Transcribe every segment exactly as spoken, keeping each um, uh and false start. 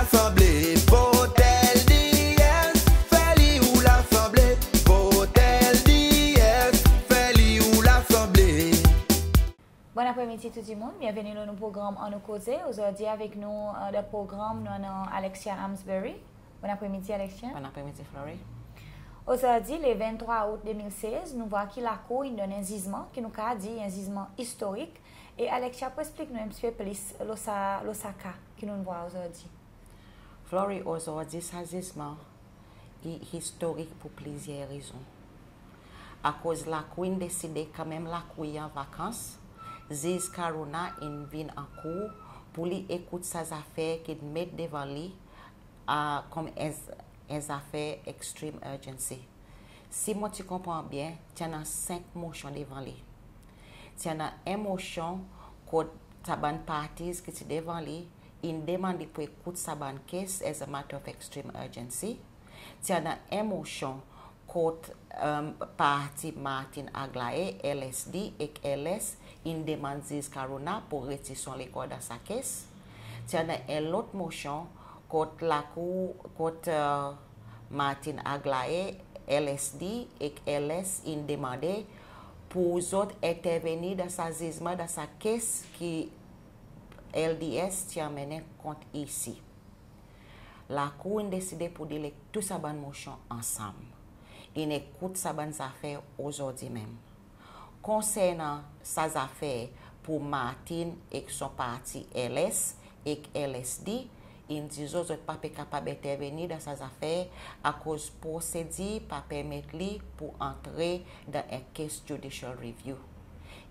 Lasanble, vot LDS, fer li ou Lasanble. Vot LDS, fer li ou Lasanble. Bon apremidi tou dimoun, byenveni lo nou progranm Annou Koze. Ozordi avek nou, e, dan progranm nou annan Alexia Amesbury. Bon apremidi Alexia. Bon apremidi Flory. Ozordi le venntrwa out de mil sez, nou vwar ki Lakour in donn en zizman ki nou kapab dir en zizman istorik. E Alexia, pou eksplik nou en pti pe plis lo sa, lo sa ka ki nou'n vwar ozordi. Flory, ozordi sa zizman i istorik pour plizyer rezon. Akoz Lakour in deside, kanmenm Lakour i an vakans, Ziz Caruana in vin Ankour pour li ekout sa zafer ki'n met devan li, a, konman en, en zafer extreme urgency. Si mon ti konpran byen, ti annan senk mosyon devan li. Ti annan en mosyon kot sa bann parties ki ti devan li in demann li pour ekout sa bann case as a matter of extreme urgency. Ti annan en mosyon kot, e, parti Martin Aglae, LSD ek LS, in demann Ziz Caruana pour retir son lekor dan sa case. Ti annan en lot mosyon kot Lakour, kot, e, Martin Aglae, LSD ek LS in demande pour zot entervenir dan sa zizman, dan sa case ki LDS ti anmennen kont EC. Lakour in deside pour deal ek tou sa bann mosyon ansanm. In ekout sa bann zafer ozordi menm. Konsernan sa zafer pour Martin ek son parti LS ek LSD, in dir zot, zot pa pe kapab entervenir dan sa zafer akoz prosedir pa permet li pour antre dan en case judicial review.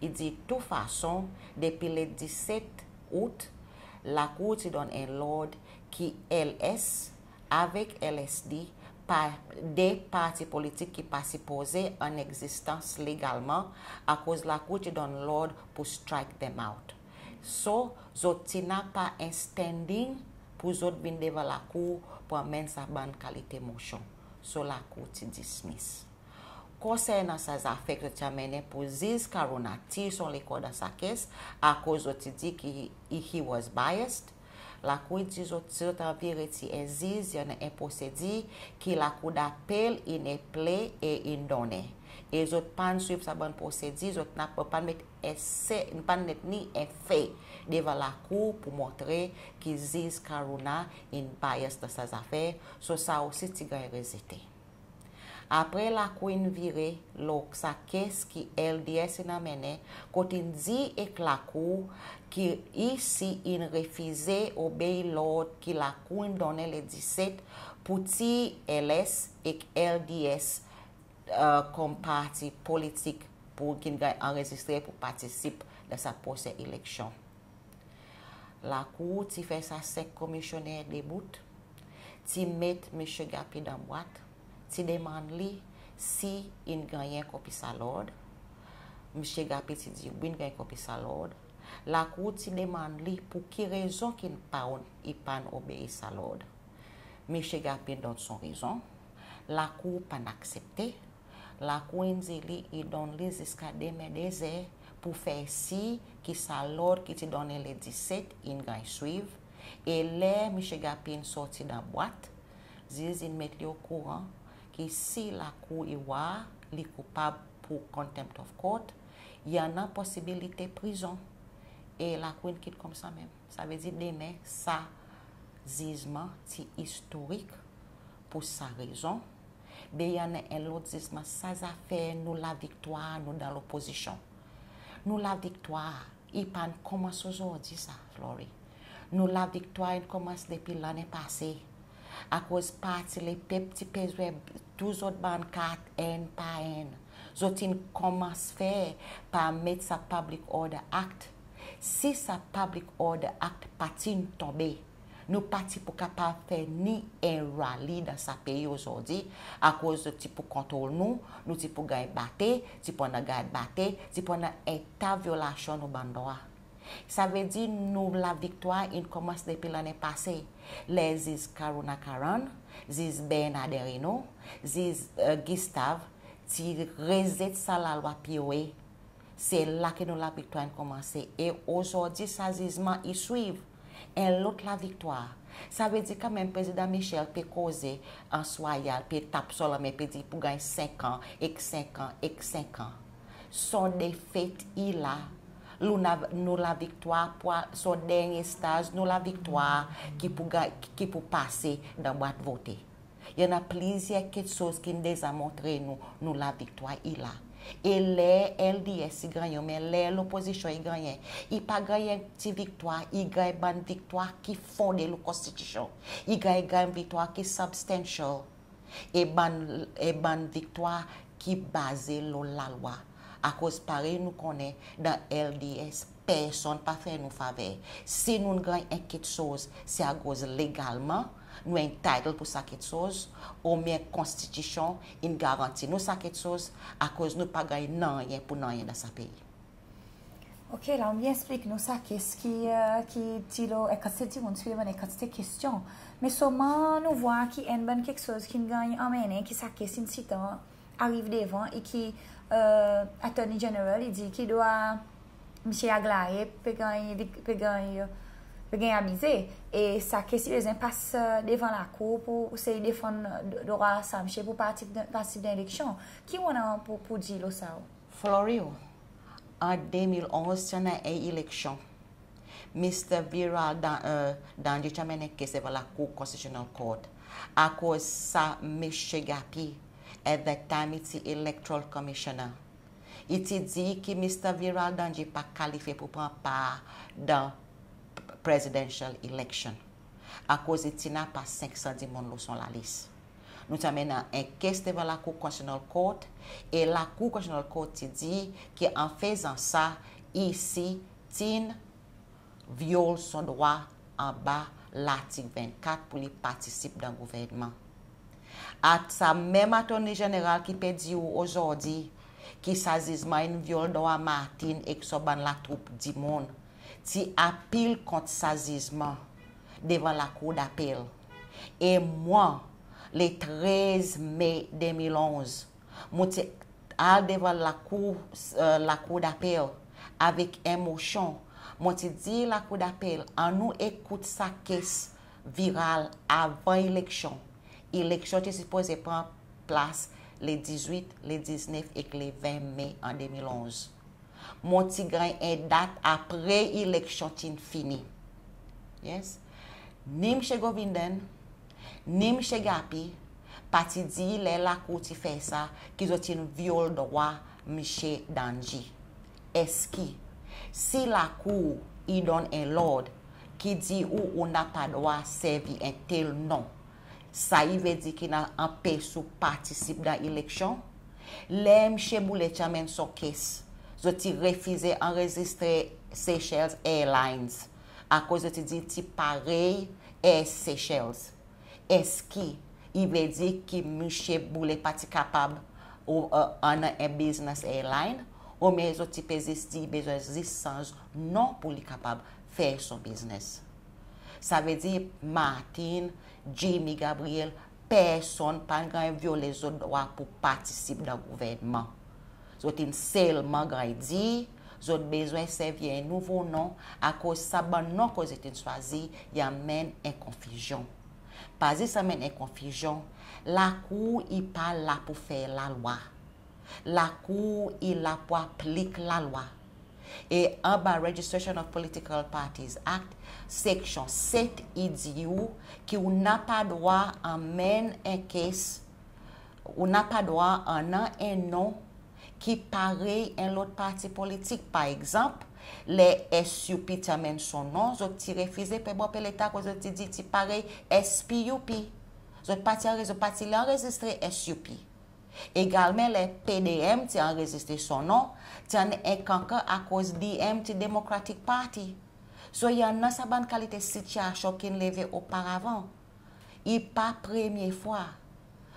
I dir tou fason, depi le diset Out, Lakour ti donn en lord ki LS avek LSD pa de parti politik ki pa sipoze an egzistans legalman, akoz Lakour ti donn lord pour strike them out. So, zot ti napa en standing pour zot vin devan Lakour pour anmenn sa bann kalite mosyon. So, Lakour ti dismiss. Konsernan sa zafer ki zot ti anmennen pour Ziz Caruana tir son lekor dan sa case, akoz zot ti dir ki he, he was biased, Lakour i dir zot, si zot anvi retir en ziz, i annan en prosedir ki Lakour Dapel in aple e in donnen. E zot pa'n swiv sa bann prosedir, zot napa, pa'n met ese, pa'n met ni en fe devan Lakour pour montre ki Ziz Caruana in bias dan sa zafer, so sa osi ti ganny rezete. Apre Lakour in vire lo sa case ki LDS in anmennen, kot in dir ek Lakour ki EC in refize obey lord ki Lakour in donnen le diset pour tir LS ek LDS, e, kom parti politik pour ki'n ganny anrezistre pour partisip dan sa prosen eleksyon. Lakour ti fer sa senk komisyoner debout, ti met Msye Gapin dan bwat, ti demann li si in gannyen kopi sa lord. Msye Gapin ti dir wi, in ganny kopi sa lord. Lakour ti demann li pour ki rezon ki'n pa, i pa'n obey sa lord. Msye Gapin donn son rezon. Lakour pa'n aksepte. Lakour in dir li i donn li ziska demen de zer pour fer sir ki sa lord ki ti donnen le diset in ganny swiv. E ler Msye Gapin sorti dan bwat, ziz in met li okouran ki si Lakour i war li koupab pour contempt of court, i annan posibilite prizon. E Lakour in kit koumsa menm. Savedir demen sa zizman ti istorik pour sa rezon. Be i annan en lot zizman, sa zafer nou laviktwar, nou dan lopozisyon. Nou laviktwar i pa'n konmans ozordi sa, Flory. Nou laviktwar in konmans depi lannen pase. Akoz Parti Lepep ti pe zwe tou zot bann kart enn par enn. Zot in konmans fer par met sa Public Order Act. Si sa Public Order Act pa ti'n tonbe, nou pa ti pou kapab fer ni en rally dan sa pei ozordi, akoz zot ti pou kontrol nou, nou ti pou ganny bate, ti pou annan gard bate, ti pou annan en ta vyolasyon nou bann drwa. Savedir nou laviktwar in konmans depi lannen pase, ler Ziz Caruana Curran, Ziz Bernard Henrineau, Ziz, e, Gustave ti rezet sa lalwa P O A. Se la ki nou laviktwar in konmanse. E ozordi sa zizman i swiv. en lot laviktwar. Savedir kanmenm Prezidan Michel pe koze an swayal, pe tap son lanmen, pe dir pou ganny senk an, ek senk an, ek senk an. Son defet i la. Nou, nou laviktwar pou, son dernyen staz, nou laviktwar ki pou, ki pou pase dan bwat vote. I annan plizyer keksoz ki'n deza montre nou, nou laviktwar i la. E ler LDS i gannyen, oubyen ler lopozisyon i gannyen, i pa ganny en pti viktwar, i ganny bann viktwar ki fonde lo Konstitisyon. I ganny, ganny viktwar ki substantial. E bann, e bann viktwar ki baze lo lalwa. Akoz parey nou konnen, dan LDS, personn pa fer nou faver. Si nou'n ganny en keksoz, se akoz legalman nou entitled pou sa keksoz, oubyen Konstitisyon in garanti nou sa keksoz, akoz nou pa ganny nanryen pour nanryen dan sa pei. Ok, la ou'n byen eksplik nou sa kes ki, ki ti lo en kantite dimoun, swivan en kantite kestyon. Me selman nou vwar ki enn bann keksoz ki'n ganny anmennen, ki sa kes in sitan ariv devan e ki Attorney General i dir ki drwa Msye Aglae pe ganny, pe ganny, pe ganny abize. E sa kes i bezwen pas devan lakour pour esey defann drwa sa msye pour partisip dan eleksyon. Ki ou annan pour, pour dir lo sa? Florio, an de mil onz ti annan en eleksyon. Mister Viral Dan, Danji ti anmenn en kes devan Lakour Constitutional Court akoz sa Msye Gapi, at that time i ti Electoral Commissioner, i ti dir ki Mister Viral Danji pa kalifye pour pran par dan presidential election akoz i ti napa senk san dimoun lo son lalis. Nou ti anmenn en kes devan Lakour Constitutional Court, e Lakour Constitutional Court ti dir ki an fezan sa, isi ti'n vyol son drwa anba Lartik vennkat pour li partisip dan gouvernman. Sa menm Attorney General ki pe dir ou ozordi ki sa zizman in vyol drwa Martine ek son bann latroup dimoun, ti apil kont sa zizman devan Lakour Dapel. E mwan, le trez Me de mil onz, mon ti al devan Lakour, Lakour Dapel avek en mosyon. Mon ti dir Lakour Dapel, annou ekout sa kes Viral avan eleksyon. Eleksyon ti sipoze pran plas le dizwit, le diznef ek le ven Me an de mil onz. Mon ti ganny en dat apre eleksyon ti'n fini. Yes. Ni Msye Govindan, ni Msye Gapi pa ti dir ler Lakour ti fer sa ki zot ti'n vyol drwa Msye Danji. Eski, si Lakour i donn en lord ki dir ou, ou napa drwa servi en tel non, sa i vedir ki'n anpes ou partisip dan eleksyon? Ler Msye Boulet ti anmenn son kes, zot ti refize anrezistre Seychelles Airlines akoz zot ti dir ti parey Air Seychelles. Eski i vedir ki Msye Boulet pa ti kapab annan en business airline, oubyen zot ti pe zis dir i bezwen zis sanz non pour li kapab fer son biznes? Savedir Martine, Jimmy Gabriel, personn pa'n ganny vyole zot drwa pour partisip dan gouvernman. Zot in selman ganny dir zot bezwen servi en nouvo non akoz sa bann non kot zot in swazir i anmenn en konfizyon. Pa zis anmenn en konfizyon, Lakour i pa la pour fer lalwa. Lakour i la pour aplik lalwa. E anba Registration of Political Parties Act, seksyon set i dir ou ki ou napa drwa anmenn en kes, ou napa drwa annan en non ki parey en lot parti politik. Par egzanp, ler SUP ti anmenn son non, zot ti refize pe bon pe leta akoz zot ti dir ti parey SPUP. Zot pa ti anre-, zot pa ti le anrezistre SUP. Egalman ler PDM ti anrezistre son non, ti annan en kankan akoz DM ti Democratic Party. So i annan sa bann kalite sitiyasyon ki'n leve oparavan. I pa premye fwa.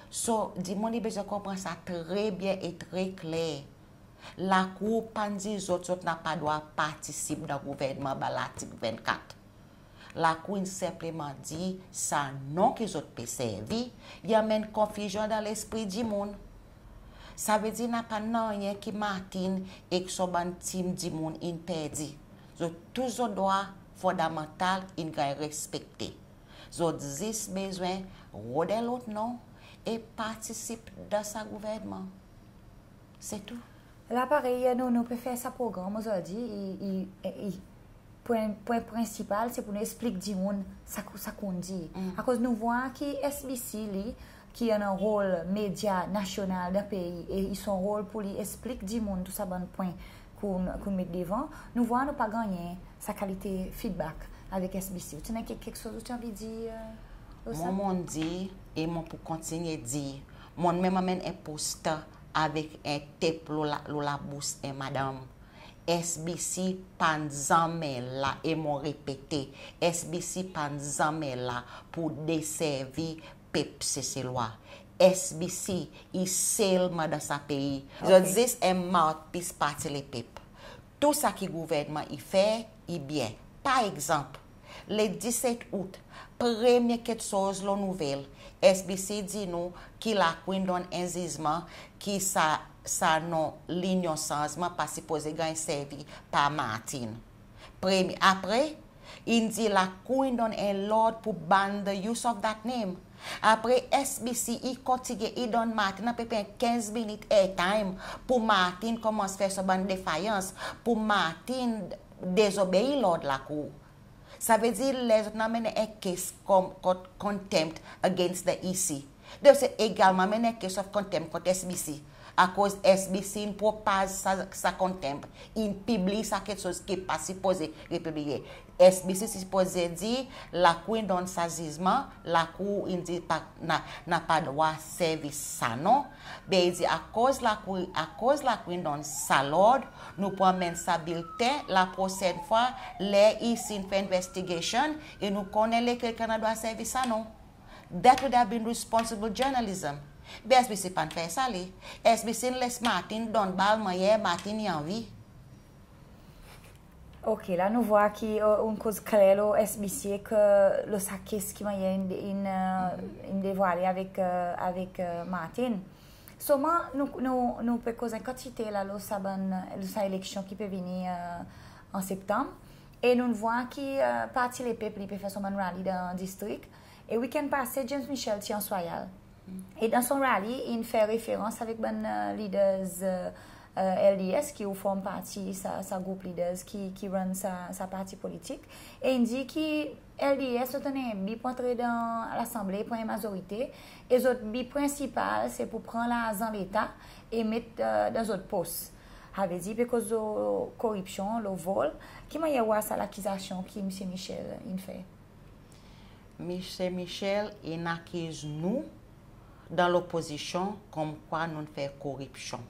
So dimoun i bezwen konpran sa tre byen e tre kler. Lakour pa'n dir zot zot napa drwa partisip dan gouvernman anba Lartik vennkat. Lakour in senpleman dir sa non ki zot pe servi i anmenn konfizyon dan lespri dimoun. Savedir napa nanryen ki Martine ek son bann tim dimoun in perdi. Zot tou zot drwa fondamantal in ganny respekte. Zot zis bezwen rod en lot non e partisip dan sa gouvernman. Se tou. La parey, nou, nou pe fer sa progranm ozordi, i, i, i, pwen, pwen prensipal, se pour nou eksplik dimoun sa ki, sa ki ou'n dir. Akoz nou vwar ki S B C li, ki annan rol medya nasyonal dan pei, e i son rol pour li eksplik dimoun tou sa bann pwen ki ou'n, ki ou'n met devan, nou vwar nou pa gannyen sa kalite feedback avek S B C. Ou ti annan kek, keksoz ou ti anvi dir, e, lo sa? Mwan, mon'n dir, e mon pou kontinyen dir. Mon'n menm anmenn en poster avek en tep lo la, lo labous en madanm. S B C pa'n zanmen la, e mon repete, S B C pa'n zanmen la pour deservi pep Seselwa. S B C i selman dan sa pei. Zot zis en mouthpiece Parti Lepep. Tou sa ki gouvernman i fer, i byen. Par egzanp, le diset Out, premye keksoz lo nouvel, S B C dir nou ki Lakour in donn en zizman ki sa, sa non Linyon Sanzman pa sipoze ganny servi par Martine. Premye, apre, in dir Lakour in donn en lord pour ban the use of that name. Apre, S B C i kontinyen, i donn Martine apeprè kenz minit airtime pour Martine konmans fer son bann defayans, pour Martine dezobei lord Lakour. Savedir ler zot annan menm en case kon, kon, contempt against the E C, zot ti egalman anmenn en case of contempt kont S B C. Akoz S B C in propaz sa, sa contempt, in pibliy sa keksoz ki pa sipoze pibliye. S B C sipoze dir, Lakour in donn sa zizman, Lakour in dir pa, na, napa drwa servi sa non. Be i dir akoz Lakour, akoz Lakour in donn sa lord, nou pou anmenn sa bilten, laprosenn fwa, ler E C in fer investigation, e nou konnen lekel ki annan drwa servi sa non. That would have been responsible journalism. Be S B C pa'n fer sa li. S B C in les Martine donn bal mannyer Martine i anvi. Ok, la nou vwar ki, e, ou'n koz kler lo S B C ek lo sa case ki mannyer in, in, e, in devwale avek, e, avek, e, Martine. Selman nou, nou, nou pe koz en kantite la lo sa bann, lo sa eleksyon ki pe vini, e, an Septanm. E nou'n vwar ki, e, Parti Lepep li pe fer son bann rally dan distrik. E weekend pase, James Michel ti Anse Royale. E dan son rally, in fer referans avek bann, e, leaders, e, e, L D S ki ou form parti sa, sa group leaders ki, ki run sa, sa parti politik. E in dir ki L D S zot annan en bi pour antre dan Lasanble, pran en mazorite. E zot bi prensipal se pour pran larzan Leta e met, e, dan zot pos. Savedir pe koz lo koripsyon, lo vol. Ki mannyer ou war sa lakizasyon ki Msye Michel in fer? Msye Michel in akiz nou dan lopozisyon konmkwa nou'n fer koripsyon.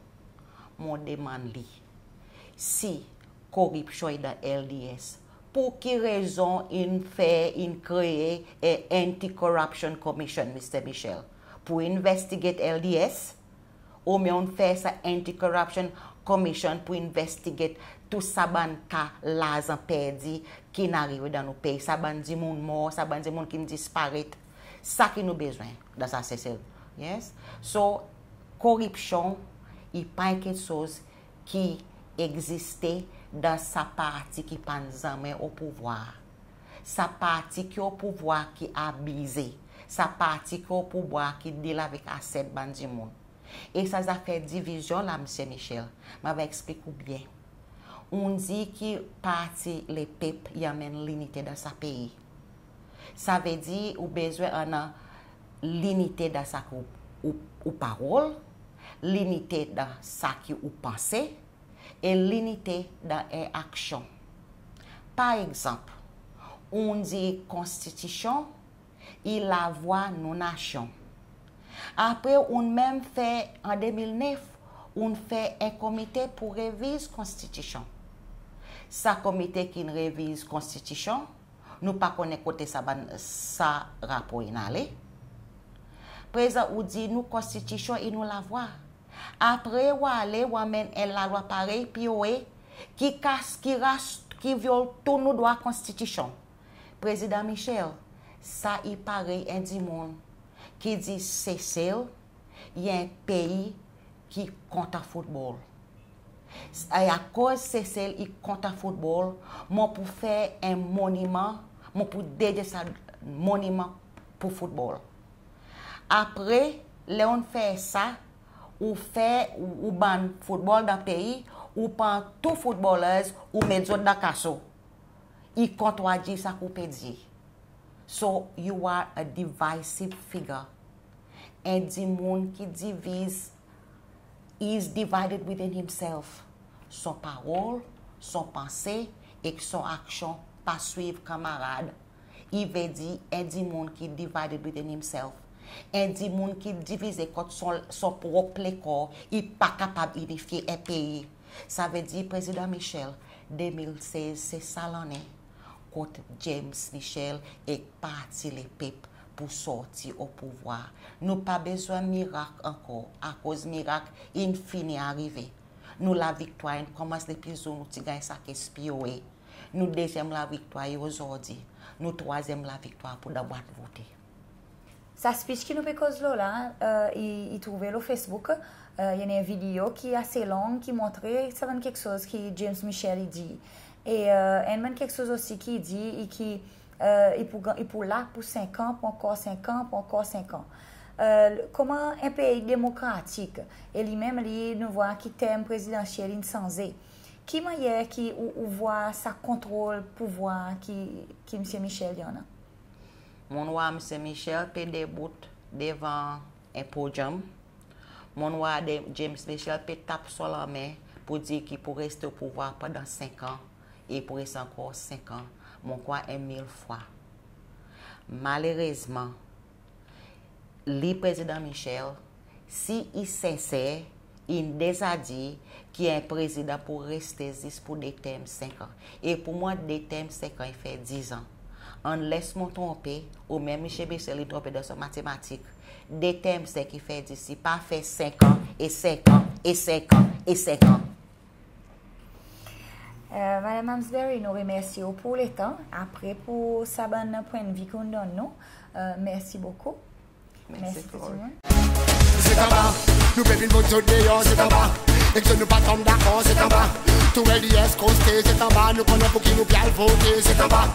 Mon demann li, si koripsyon i dan L D S, pour ki rezon in fer, in kree en Anti-Corruption Commission, Msye Michel, pour investigate L D S? Oubyen ou'n fer sa Anti-Corruption Commission pour investigate tou sa bann ka larzan perdi ki'n arive dan nou pei, sa bann dimoun mor, sa bann dimoun ki'n disparet, sa ki nou bezwen dan sa Sesel. Yes? So, koripsyon i pa en keksoz ki egziste dan sa parti ki pa'n zanmen o pouvwar. Sa parti ki o pouvwar ki abize. Sa parti ki o pouvwar ki deal avek aset bann dimoun. E sa zafer divizyon la, Msye Michel, mon ava eksplik ou byen. Ou'n dir ki Parti Lepep i anmenn linite dan sa pei. Savedir ou bezwen annan linite dan sa ki ou, ou, ou parol, linite dan sa ki ou panse, e linite dan en aksyon. Par egzanp, ou'n dir konstitisyon i lavwa nou nasyon. Apre ou'n menm fer, an de mil nef, ou'n fer en komite pour reviz konstitisyon. Sa komite ki'n reviz konstitisyon, nou pa konnen kote sa bann, sa rapor in ale. Prezan ou dir nou konstitisyon i nou lavwa. Apre ou ale ou anmenn en lalwa parey P O A ki kas, ki ras, ki vyol tou nou drwa konstitisyon. Prezidan Michel, sa i parey en dimoun ki dir Sesel i en pei ki kontan foutbol. E akoz Sesel i kont foutbol, mon pou fer en moniman, mon pou dedye sa moniman pour foutbol. Apre, ler ou'n fer sa, ou fer, ou, ou bann foutbol dan pei, ou pran tou foutbolers, ou met zot dan kaso. I kontredir sa ki ou pe dir. So, you are a divisive figure. En dimoun ki diviz, is divided within himself. Son parol, son panse ek son aksyon pa swiv kanmarad. I vedir en dimoun ki divided within himself. En dimoun ki divize kont son, son prop lekor, i pa kapab inifye en pei. Savedir Prezidan Michel, de mil sez se sa lannen kot James Michel ek Parti Lepep pou sorti o pouvwar. Nou pa bezwen mirak ankor, akoz mirak in fini arive. Nou laviktwar in konmans depi zour nou ti ganny sa kes P O A. Nou dezyenm laviktwar i ozordi. Nou trwazyenm laviktwar pou dan bwat vote. Sa speech ki nou pe koz lo la, e, i, i trouve lo Facebook, e, i annan en video ki ase long, ki montre sa bann keksoz ki James Michel i dir. E, e, enn bann keksoz osi ki i dir, i ki, e, i pou, i pou la pour senk an, pour ankor senk an, pour ankor senk an. E, koman en pei demokratik, e li menm li, nou vwar ki term prezidansyel in sanze. Ki mannyer ki ou, ou vwar sa kontrol pouvwar ki, ki Msye Michel i annan? Mon vwar Msye Michel pe debout devan en podium. Mon vwar de, James Michel pe tap son lanmen pour dir ki pou reste o pouvwar pandan senk an, e pou reste ankor senk an. Mon krwar en mil fwa. Malerezman, li Prezidan Michel, si i senser, in deza dir ki en prezidan pou reste zis pour de term senk an. E pour mwan, de term senk an i fer diz an. Unless mon tronpe, oubyen Msye Michel i tronpe dan son matematik, de term senk i fer diz, i pa fer senk an, e senk an, e senk an, e senk an. E, Madanm Amesbury, nou remersye ou pour letan, apre pour sa bann pwennvi ki ou'n donn nou. E, mersi bokou. Mersi, Florence. Mersi tou dimoun. Zet anba, nou pe vin vot zot deor, zet anba. Ek zot nou pa tonm dakor, zet anba. Tou L D S koste, zet anba. Nou konnen pour ki nou pe al vote, zet anba.